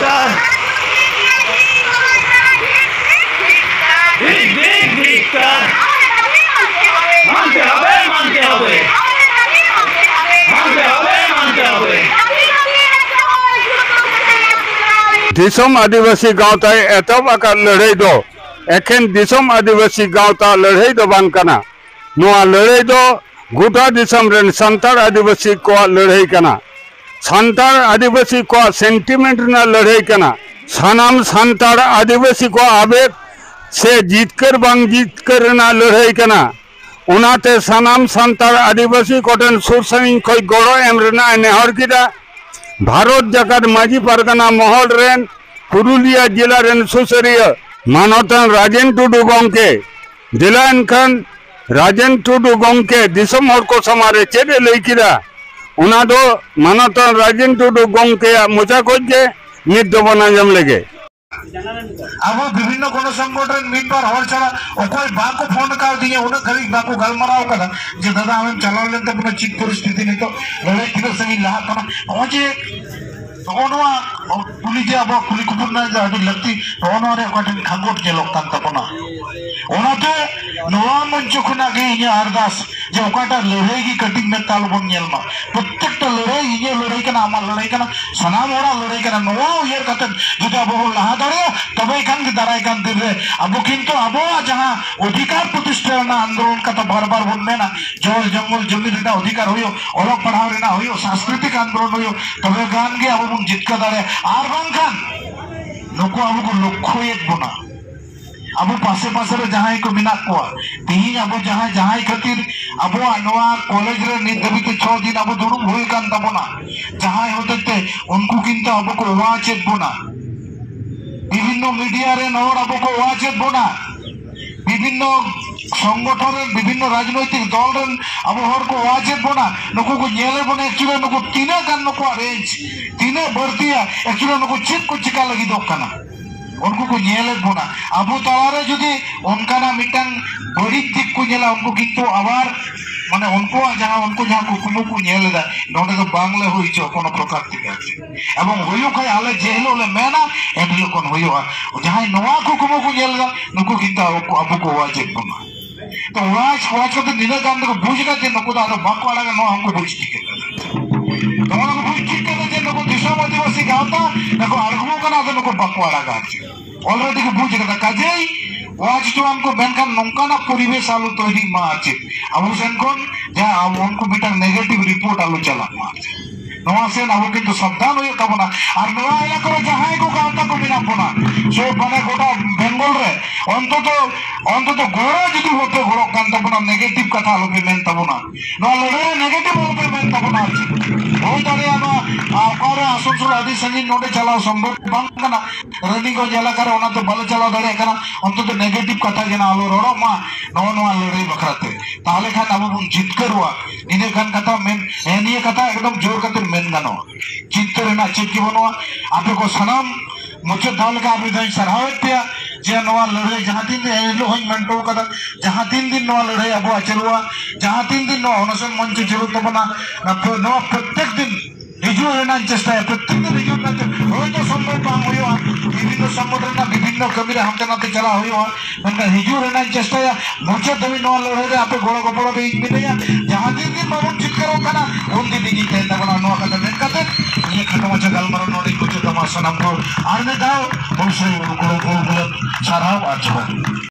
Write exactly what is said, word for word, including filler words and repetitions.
ধিক্কার! ঠিক, ঠিক, ধিক্কার! মানতে হবে, মানতে হবে! মানতে হবে, মানতে হবে! ᱫᱤᱥᱚᱢ ᱟᱹᱫᱤᱵᱟᱹᱥᱤ ᱜᱟᱶᱛᱟᱭ ᱮᱛᱚᱦᱚᱵ ᱟᱠᱟᱫ ᱞᱟᱹᱲᱦᱟᱹᱭ ᱫᱚ ᱮᱠᱷᱮᱱ ᱫᱤᱥᱚᱢ ᱟᱹᱫᱤᱵᱟᱹᱥᱤ ᱜᱟᱶᱛᱟ ᱞᱟᱹᱲᱦᱟᱹᱭ ᱫᱚ ᱵᱟᱝ ᱠᱟᱱᱟ᱾ ᱱᱚᱣᱟ ᱞᱟᱹᱲᱦᱟᱹᱭ ᱫᱚ ᱜᱚᱴᱟ ᱫᱤᱥᱚᱢ ᱨᱮᱱ ᱥᱟᱱᱛᱟᱲ ᱟᱹᱫᱤᱵᱟᱹᱥᱤ ᱠᱚᱣᱟᱜ ᱞᱟᱹᱲᱦᱟᱹᱭ ᱠᱟᱱᱟ᱾ ᱥᱟᱱᱛᱟᱲ ᱟᱹᱫᱤᱵᱟᱹᱥᱤ ᱠᱚᱣᱟᱜ ᱥᱮᱱᱴᱤᱢᱮᱱᱴ ᱨᱮᱱᱟᱜ ᱞᱟᱹᱲᱦᱟᱹᱭ ᱠᱟᱱᱟ᱾ ᱥᱟᱱᱟᱢ ᱥᱟᱱᱛᱟᱲ ᱟᱹᱫᱤᱵᱟᱹᱥᱤ ᱠᱚᱣᱟᱜ ᱟᱵᱮᱜ ᱥᱮ ᱡᱤᱛᱠᱟᱹᱨ ᱵᱟᱝ ᱡᱤᱛᱠᱟᱹᱨ ᱨᱮᱱᱟᱜ ᱞᱟᱹᱲᱦᱟᱹᱭ ᱠᱟᱱᱟ᱾ ᱚᱱᱟᱛᱮ ᱥᱟᱱᱟᱢ ᱥᱟᱱᱛᱟᱲ ᱟᱹᱫᱤᱵᱟᱹᱥᱤ ᱠᱚᱴᱷᱮᱱ ᱥᱩᱨ ᱥᱟᱺᱜᱤᱧ ᱠᱷᱚᱱ ᱜᱚᱲᱚ ᱮᱢ ᱨᱮᱱᱟᱜ ᱮ ᱱᱮᱦᱚᱨ ᱠᱮᱫᱟ᱾ ᱵᱷᱟᱨᱚᱛ ᱡᱟᱠᱟᱛ ᱢᱟᱹᱡᱷᱤ ᱯᱟᱨᱜᱟᱱᱟ ᱢᱚᱦᱚᱞ ᱨᱮᱱ ᱯᱩᱨᱩᱞᱤᱭᱟᱹ ᱡᱮᱞᱟ ᱨᱮᱱ ᱥᱩᱥᱟᱹᱨᱤᱭᱟᱹ ᱢᱟᱱᱚᱛᱟᱱ ᱨᱟᱡᱮᱱ ᱴᱩᱰᱩ ᱜᱚᱢᱠᱮ, ᱫᱮᱞᱟ ᱮᱱᱠᱷᱟᱱ ᱨᱟᱡᱮᱱ ᱴᱩᱰᱩ ᱜᱚᱢᱠᱮ ᱫᱤᱥᱚᱢ ᱦᱚᱲ ᱠᱚ ᱥᱟᱢᱟᱝ ᱨᱮ ᱪᱮᱫ ᱮ ᱞᱟᱹᱭ ᱠᱮᱫᱟ, ᱚᱱᱟ ᱫᱚ ᱢᱟᱱᱚᱛᱟᱱ ᱨᱟᱡᱮᱱ ᱴᱩᱰᱩ ᱜᱚᱢᱠᱮᱭᱟᱜ ᱢᱚᱪᱟ ᱠᱷᱚᱱ ᱜᱮ ᱱᱤᱛ ᱫᱚᱵᱚᱱ ᱟᱸᱡᱚᱢ ᱞᱮᱜᱮ᱾ ᱟᱵᱚ ᱵᱤᱵᱷᱤᱱᱱᱚ ᱜᱚᱱᱚ ᱥᱚᱝᱜᱚᱴᱷᱚᱱ ᱨᱮᱱ ᱢᱤᱫ ᱵᱟᱨ ᱦᱚᱲ ᱪᱷᱟᱲᱟ ᱚᱠᱚᱭ ᱵᱟᱠᱚ ᱯᱷᱳᱱ ᱠᱟᱣᱫᱤᱧᱟ, ᱩᱱᱟᱹᱜ ᱫᱷᱟᱹᱵᱤᱡ ᱵᱟᱠᱚ ᱜᱟᱞᱢᱟᱨᱟᱣ ᱠᱟᱫᱟ ᱡᱮ, "ᱫᱟᱫᱟ, ᱟᱢᱮᱢ ᱪᱟᱞᱟᱣ ᱞᱮᱱ ᱛᱟᱵᱚᱱᱟ, ᱪᱮᱫ ᱯᱚᱨᱤᱥᱛᱷᱤᱛᱤ ᱱᱤᱛᱚᱜ, ᱞᱟᱹᱲᱦᱟᱹᱭ ᱛᱤᱱᱟᱹᱜ ᱥᱟᱺᱜᱤᱧ ᱞᱟᱦᱟᱜ ᱠᱟᱱᱟ?" ᱱᱚᱜᱼᱚᱭ ᱡᱮ ᱱᱚᱜᱼᱚ ᱱᱚᱣᱟ ᱠᱩᱞᱤ, ᱡᱮ ᱟᱵᱚᱣᱟᱜ ᱠᱩᱞᱤ ᱠᱩᱯᱩᱞᱤ ᱨᱮᱱᱟᱜ ᱡᱮ ᱟᱹᱰᱤ ᱞᱟᱹᱠᱛᱤ, ᱱᱚᱜᱼᱚ ᱱᱚᱣᱟ ᱨᱮ ᱚᱠᱟ ᱴᱷᱮᱱ ᱠᱷᱟᱸᱜᱚᱴ ᱧᱮᱞᱚᱜ ᱠᱟᱱ ᱛᱟᱵᱚᱱᱟ᱾ ᱚᱱᱟᱛᱮ ᱱᱚᱣᱟ ᱢᱚᱧᱪᱚ ᱠᱷᱚᱱᱟᱜ ᱜᱮ ᱤᱧᱟᱹᱜ ᱟᱨᱫᱟᱥ ᱡᱮ ᱚᱠᱟᱴᱟᱜ ᱞᱟᱹᱲᱦᱟᱹᱭ ᱜᱮ ᱠᱟᱹᱴᱤᱡ ᱢᱮᱫ ᱛᱮ ᱟᱞᱚ ᱵᱚᱱ ᱧᱮᱞ ᱢᱟ᱾ ᱯᱨᱚᱛᱛᱮᱠᱴᱟ ᱞᱟᱹᱲᱦᱟᱹᱭ ᱤᱧᱟᱹᱜ ᱞᱟᱹᱲᱦᱟᱹᱭ ᱠᱟᱱᱟ, ᱟᱢᱟᱜ ᱞᱟᱹᱲᱦᱟᱹᱭ ᱠᱟᱱᱟ, ᱥᱟᱱᱟᱢ ᱦᱚᱲᱟᱜ ᱞᱟᱹᱲᱦᱟᱹᱭ ᱠᱟᱱᱟ᱾ ᱱᱚᱣᱟ ᱩᱭᱦᱟᱹᱨ ᱠᱟᱛᱮ ᱡᱩᱫᱤ ᱟᱵᱚ ᱵᱚᱱ ᱞᱟᱦᱟ ᱫᱟᱲᱮᱭᱟᱜᱼᱟ, ᱛᱚᱵᱮ ᱠᱷᱟᱱ ᱜᱮ ᱫᱟᱨᱟᱭ ᱠᱟᱱ ᱫᱤᱱ ᱨᱮ ᱟᱵᱚ ᱠᱤᱱᱛᱩ ᱟᱵᱚᱣᱟᱜ ᱡᱟᱦᱟᱸ ᱚᱫᱷᱤᱠᱟᱨ ᱯᱨᱚᱛᱤᱥᱴᱷᱟ ᱨᱮᱱᱟᱜ ᱟᱱᱫᱳᱞᱚᱱ ᱠᱟᱛᱷᱟ ᱵᱟᱨ ᱵᱟᱨ ᱵᱚᱱ ᱢᱮᱱᱟ, ᱡᱚᱞ ᱡᱚᱝᱜᱚᱞ ᱡᱚᱢᱤᱱ ᱨᱮᱱᱟᱜ ᱚᱫᱷᱤᱠᱟᱨ ᱦᱩᱭᱩᱜ, ᱚᱞᱚᱜ ᱯᱟᱲᱦᱟᱣ ᱨᱮᱱᱟᱜ ᱦᱩᱭᱩᱜ, ᱥᱟᱝᱥᱠᱨᱤᱛᱤᱠ ᱟᱱᱫᱳᱞᱚᱱ ᱦᱩᱭᱩᱜ, ᱛᱚᱵᱮ ᱠᱷᱟᱱ ᱜᱮ ᱟᱵᱚ ᱵᱚᱱ ᱡᱤᱛᱠᱟᱹᱨ ᱫᱟᱲᱮᱭᱟᱜᱼᱟ᱾ ᱟᱨ ᱵᱟᱝᱠᱷᱟᱱ ᱱᱩᱠᱩ ᱟᱵᱚ ᱠᱚ ᱞᱚᱠᱠᱷᱚᱭᱮᱫ ᱵᱚᱱᱟ, ᱟᱵᱚ ᱯᱟᱥᱮ ᱯᱟᱥᱮ ᱨᱮ ᱡᱟᱦᱟᱸᱭ ᱠᱚ ᱢᱮᱱᱟᱜ ᱠᱚᱣᱟ, ᱛᱮᱦᱤᱧ ᱟᱵᱚ ᱡᱟᱦᱟᱸᱭ, ᱡᱟᱦᱟᱸᱭ ᱠᱷᱟᱹᱛᱤᱨ ᱟᱵᱚᱣᱟᱜ ᱱᱚᱣᱟ ᱠᱚᱞᱮᱡᱽ ᱨᱮ ᱱᱤᱛ ᱫᱷᱟᱹᱵᱤᱡ ᱛᱮ ᱪᱷᱚ ᱫᱤᱱ ᱟᱵᱚ ᱫᱩᱲᱩᱵ ᱦᱩᱭ ᱟᱠᱟᱱ ᱛᱟᱵᱚᱱᱟ, ᱡᱟᱦᱟᱸᱭ ᱦᱚᱛᱮᱡ ᱛᱮ ᱩᱱᱠᱩ ᱠᱤᱱᱛᱩ ᱟᱵᱚ ᱠᱚ watch ᱮᱫ ᱵᱚᱱᱟ, ᱵᱤᱵᱷᱤᱱᱱᱚ ᱢᱤᱰᱤᱭᱟ ᱨᱮᱱ ᱦᱚᱲ ᱟᱵᱚ ᱠᱚ watch ᱮᱫ ᱵᱚᱱᱟ, ᱵᱤᱵᱷᱤᱱᱱᱚ ᱥᱚᱝᱜᱚᱴᱷᱚᱱ ᱨᱮᱱ, ᱵᱤᱵᱷᱤᱱᱱᱚ ᱨᱟᱡᱽᱱᱳᱭᱛᱤᱠ ᱫᱚᱞ ᱨᱮᱱ ᱟᱵᱚ ᱦᱚᱲ ᱠᱚ watch ᱮᱫ ᱵᱚᱱᱟ, ᱱᱩᱠᱩ ᱠᱚ ᱧᱮᱞ ᱮᱫ ᱵᱚᱱᱟ, actually ᱱᱩᱠᱩ ᱛᱤᱱᱟᱹᱜ ᱜᱟᱱ ᱱᱩᱠᱩᱣᱟᱜ ᱨᱮᱧᱡᱽ ᱛᱤᱱᱟᱹᱜ ᱵᱟᱹᱲᱛᱤᱭᱟ, actually ᱱᱩᱠᱩ ᱪᱮᱫ ᱠᱚ ᱪᱤᱠᱟ ᱞᱟᱹᱜᱤᱫᱚᱜ ᱠᱟᱱᱟ᱾ ᱩᱱᱠᱩ ᱠᱚ ᱧᱮᱞᱮᱫ ᱵᱚᱱᱟ᱾ ᱟᱵᱚ ᱛᱟᱞᱟᱨᱮ ᱡᱩᱫᱤ ᱚᱱᱠᱟᱱᱟᱜ ᱢᱤᱫᱴᱟᱝ ᱵᱟᱹᱲᱤᱡ ᱫᱤᱠ ᱠᱚ ᱧᱮᱞᱟ, ᱩᱱᱠᱩ ᱠᱤᱱᱛᱩ ᱟᱵᱟᱨ ᱢᱟᱱᱮ ᱩᱱᱠᱩᱣᱟᱜ ᱡᱟᱦᱟᱸ, ᱩᱱᱠᱩ ᱡᱟᱦᱟᱸ ᱠᱩᱠᱢᱩ ᱠᱚ ᱧᱮᱞ ᱮᱫᱟ, ᱱᱚᱰᱮ ᱫᱚ ᱵᱟᱝᱞᱮ ᱦᱩᱭ ᱦᱚᱪᱚ ᱠᱳᱱᱳ ᱯᱨᱚᱠᱟᱨ ᱛᱮᱜᱮ ᱟᱨ ᱪᱮᱫ᱾ ᱮᱵᱚᱝ ᱦᱩᱭᱩᱜ ᱠᱷᱟᱡ ᱟᱞᱮ ᱡᱮ ᱦᱤᱞᱳᱜ ᱞᱮ ᱢᱮᱱᱟ, ᱮᱱ ᱦᱤᱞᱳᱜ ᱠᱷᱚᱱ ᱦᱩᱭᱩᱜᱼᱟ᱾ ᱡᱟᱦᱟᱸᱭ ᱱᱚᱣᱟ ᱠᱩᱠᱢᱩ ᱠᱚ ᱧᱮᱞ ᱮᱫᱟ, ᱱᱩᱠᱩ ᱠᱤᱱᱛᱩ ᱟᱵᱚ ᱠᱚ, ᱟᱵᱚ ᱠᱚ ᱣᱟᱡᱮᱫ ᱵᱚᱱᱟ᱾ ᱛᱚ ᱣᱟᱪ, ᱣᱟᱪ ᱠᱟᱛᱮ ᱱᱤᱱᱟᱹᱜ ᱜᱟᱱ ᱫᱚᱠᱚ ᱵᱩᱡᱽ ᱮᱫᱟ ᱡᱮ ᱱᱩᱠᱩ ᱫᱚ ᱟᱫᱚ ᱵᱟᱠᱚ ᱟᱲᱟᱜᱟ, ᱱᱚᱣᱟ ᱦᱚᱸᱠᱚ ᱵᱩᱡᱽ ᱴᱷᱤᱠ ᱠᱟᱫᱟ᱾ ᱱᱚᱣᱟ ᱠᱚ ᱵᱩᱡᱽ ᱴᱷᱤᱠ ᱠᱟᱫᱟ ᱡᱮ ᱱᱩᱠᱩ ᱫᱤᱥᱚᱢ ᱟᱹᱫᱤᱵᱟᱹᱥᱤ ᱜᱟᱶᱛᱟ ᱱᱩᱠᱩ ᱟᱬᱜᱚ ᱠᱟᱱᱟ, ᱟᱫᱚ ᱱᱩᱠᱩ ᱵᱟᱠᱚ ᱟᱲᱟᱜᱟ ᱟᱨ ᱪᱮᱫ᱾ Already ᱠᱚ ᱵᱩᱡᱽ ᱠᱟᱫᱟ, ᱠᱟᱡᱮᱭ ᱣᱟᱪ ᱦᱚᱪᱚᱣᱟᱱ ᱠᱚ, ᱢᱮᱱᱠᱷᱟᱱ ᱱᱚᱝᱠᱟᱱᱟᱜ ᱯᱚᱨᱤᱵᱮᱥ ᱟᱞᱚ ᱛᱚᱭᱨᱤᱜ ᱢᱟ ᱟᱨ ᱪᱮᱫ᱾ ᱟᱵᱚ ᱥᱮᱱ ᱠᱷᱚᱱ ᱡᱟᱦᱟᱸ ᱟᱵᱚ ᱩᱱᱠᱩ ᱢᱤᱫᱴᱟᱝ negative report ᱟᱞᱚ ᱪᱟᱞᱟᱜ ᱢᱟ ᱟᱨ ᱪᱮᱫ᱾ ᱱᱚᱣᱟ ᱥᱮᱱ ᱟᱵᱚ ᱠᱤᱱᱛᱩ ᱥᱟᱵᱫᱷᱟᱱ ᱦᱩᱭᱩᱜ ᱛᱟᱵᱚᱱᱟ᱾ ᱟᱨ ᱱᱚᱣᱟ ᱮᱞᱟᱠᱟ ᱨᱮ ᱡᱟᱦᱟᱸᱭ ᱠᱚ ᱜᱟᱶᱛᱟ ᱠᱚ ᱢᱮᱱᱟᱜ ᱵᱚᱱᱟ, ᱥᱮ ᱢᱟᱱᱮ ᱜᱚᱴᱟ ᱵᱮᱝᱜᱚᱞ ᱨᱮ ᱚᱱᱛᱚᱛᱚ, ᱚᱱᱛᱚᱛᱚ ᱜᱚᱲᱚ ᱡᱩᱫᱤ ᱵᱟᱯᱮ ᱜᱚᱲᱚᱜ ᱠᱟᱱ ᱛᱟᱵᱚᱱᱟ, negative ᱠᱟᱛᱷᱟ ᱟᱞᱚᱯᱮ ᱢᱮᱱ ᱛᱟᱵᱚᱱᱟ, ᱱᱚᱣᱟ ᱞᱟᱹᱲᱦᱟᱹᱭ negative ᱟᱞᱚᱯᱮ ᱢᱮᱱ ᱛᱟᱵᱚᱱᱟ ᱟᱨ ᱪᱮᱫ᱾ ᱦᱩᱭ ᱫᱟᱲᱮᱭᱟᱜᱼᱟ ᱱᱚᱣᱟ, ᱟ, ᱚᱠᱟᱨᱮ ᱟᱥᱟᱱᱥᱳᱞ ᱟᱹᱰᱤ ᱥᱟᱺᱜᱤᱧ, ᱱᱚᱰᱮ ᱪᱟᱞᱟᱣ ᱥᱚᱢᱵᱷᱚᱵ ᱵᱟᱝ ᱠᱟᱱᱟ, ᱨᱟᱱᱤᱜᱚᱸᱡᱽ ᱮᱞᱟᱠᱟ ᱨᱮ, ᱚᱱᱟᱛᱮ ᱵᱟᱞᱮ ᱪᱟᱞᱟᱣ ᱫᱟᱲᱮᱭᱟᱜ ᱠᱟᱱᱟ᱾ ᱚᱱᱛᱚᱛᱚ negative ᱠᱟᱛᱷᱟ ᱡᱮᱱᱚ ᱟᱞᱚ ᱨᱚᱲᱚᱜ ᱢᱟ ᱱᱚᱜᱼᱚ ᱱᱚᱣᱟ ᱞᱟᱹᱲᱦᱟᱹᱭ ᱵᱟᱠᱷᱨᱟ ᱛᱮ᱾ ᱛᱟᱦᱚᱞᱮ ᱠᱷᱟᱱ ᱟᱵᱚ ᱵᱚᱱ ᱡᱤᱛᱠᱟᱹᱨᱚᱜᱼᱟ᱾ ᱱᱤᱱᱟᱹ ᱜᱟᱱ ᱠᱟᱛᱷᱟ ᱢᱮᱱ, ᱦᱮᱸ, ᱱᱤᱭᱟᱹ ᱠᱟᱛᱷᱟ ᱮᱠᱫᱚᱢ ᱡᱳᱨ ᱠᱟᱛᱮ ᱢᱮᱱ ᱜᱟᱱᱚᱜᱼᱟ᱾ ᱪᱤᱱᱛᱟᱹ ᱨᱮᱱᱟᱜ ᱪᱮᱫ ᱜᱮ ᱵᱟᱹᱱᱩᱜᱼᱟ᱾ ᱟᱯᱮ ᱠᱚ ᱥᱟᱱᱟᱢ ᱢᱩᱪᱟᱹᱫ ᱫᱷᱟᱣ ᱞᱮᱠᱟ ᱟᱨ ᱢᱤᱫ ᱫᱷᱟᱣ ᱤᱧ ᱥᱟᱨᱦᱟᱣᱮᱫ ᱯᱮᱭᱟ ᱡᱮ ᱱᱚᱣᱟ ᱞᱟᱹᱲᱦᱟᱹᱭ ᱡᱟᱦᱟᱸ ᱛᱤᱱ ᱫᱤᱱ, ᱮᱱ ᱦᱤᱞᱳᱜ ᱦᱚᱸᱧ ᱢᱮᱱ ᱦᱚᱴᱚ ᱠᱟᱫᱟ, ᱡᱟᱦᱟᱸ ᱛᱤᱱ ᱫᱤᱱ ᱱᱚᱣᱟ ᱞᱟᱹᱲᱦᱟᱹᱭ ᱟᱵᱚᱣᱟᱜ ᱪᱟᱹᱞᱩᱜᱼᱟ, ᱡᱟᱦᱟᱸ ᱛᱤᱱ ᱫᱤᱱ ᱱᱚᱣᱟ ᱚᱱᱚᱥᱚᱱ ᱢᱚᱧᱪᱚ ᱪᱟᱹᱞᱩᱜ ᱛᱟᱵᱚᱱᱟ, ᱱᱚᱣᱟ ᱯᱨᱚ-, ᱱᱚᱣᱟ ᱯᱨᱚᱛᱮᱠ ᱫᱤᱱ ᱦᱤᱡᱩᱜ ᱨᱮᱱᱟᱜ ᱤᱧ ᱪᱮᱥᱴᱟᱭᱟ, ᱯᱨᱚᱛᱮᱠ ᱫᱤᱱ ᱦᱤᱡᱩᱜ ᱨᱮᱱᱟᱜ ᱪᱮ-, ᱦᱳᱭᱛᱳ ᱥᱚᱢᱵᱷᱚᱵ ᱵᱟᱝ ᱦᱩᱭᱩᱜᱼᱟ, ᱵᱤᱵᱷᱤᱱᱱᱚ ᱥᱚᱝᱜᱚᱴᱷᱚᱱ ᱨᱮᱱᱟᱜ ᱵᱤᱵᱷᱤᱱᱱᱚ ᱠᱟᱹᱢᱤ ᱨᱮ ᱦᱟᱱᱛᱮ ᱱᱟᱛᱮ ᱪᱟᱞᱟᱜ ᱦᱩᱭᱩᱜᱼᱟ, ᱢᱮᱱᱠᱷᱟᱱ ᱦᱤᱡᱩᱜ ᱨᱮᱱᱟᱜ ᱤᱧ ᱪᱮᱥᱴᱟᱭᱟ ᱢᱩᱪᱟᱹᱫ ᱫᱷᱟᱹᱵᱤᱡ ᱱᱚᱣᱟ ᱞᱟᱹᱲᱦᱟᱹᱭ ᱨᱮ ᱟᱯᱮ ᱜᱚᱲᱚ ᱜᱚᱯᱚᱲᱚ ᱨᱮ ᱤᱧ ᱢᱤᱱᱟᱹᱧᱟ᱾ ᱡᱟᱦᱟᱸ ᱫᱤᱱ ᱫᱤᱱ ᱵᱟᱵᱚᱱ ᱡᱤᱛᱠᱟᱹᱨᱚᱜ ᱠᱟᱱᱟ, ᱩᱱ ᱫᱤᱱ ᱤᱧᱤᱧ ᱛᱟᱦᱮᱱ ᱛᱟᱵᱚᱱᱟ᱾ ᱱᱚᱣᱟ ᱠᱟᱛᱷᱟ ᱢᱮᱱ ᱠᱟᱛᱮ ᱤᱧᱟᱹᱜ ᱠᱷᱟᱴᱚ ᱢᱟᱪᱷᱟ ᱜᱟᱞᱢᱟᱨᱟᱣ ᱱᱚᱰᱮᱧ ᱢᱩᱪᱟᱹᱫᱟ᱾ ᱢᱟ ᱥᱟᱱᱟᱢ ᱠᱚ ᱟᱨ ᱢᱤᱫ ᱫᱷᱟᱣ ᱦᱩᱞ ᱥᱟᱹᱭ ᱜᱩᱨᱩ ᱜᱩᱨᱩ ᱜᱩᱨᱩ ᱥᱟᱨᱦᱟᱣ ᱟᱨ ᱡᱚᱦᱟᱨ᱾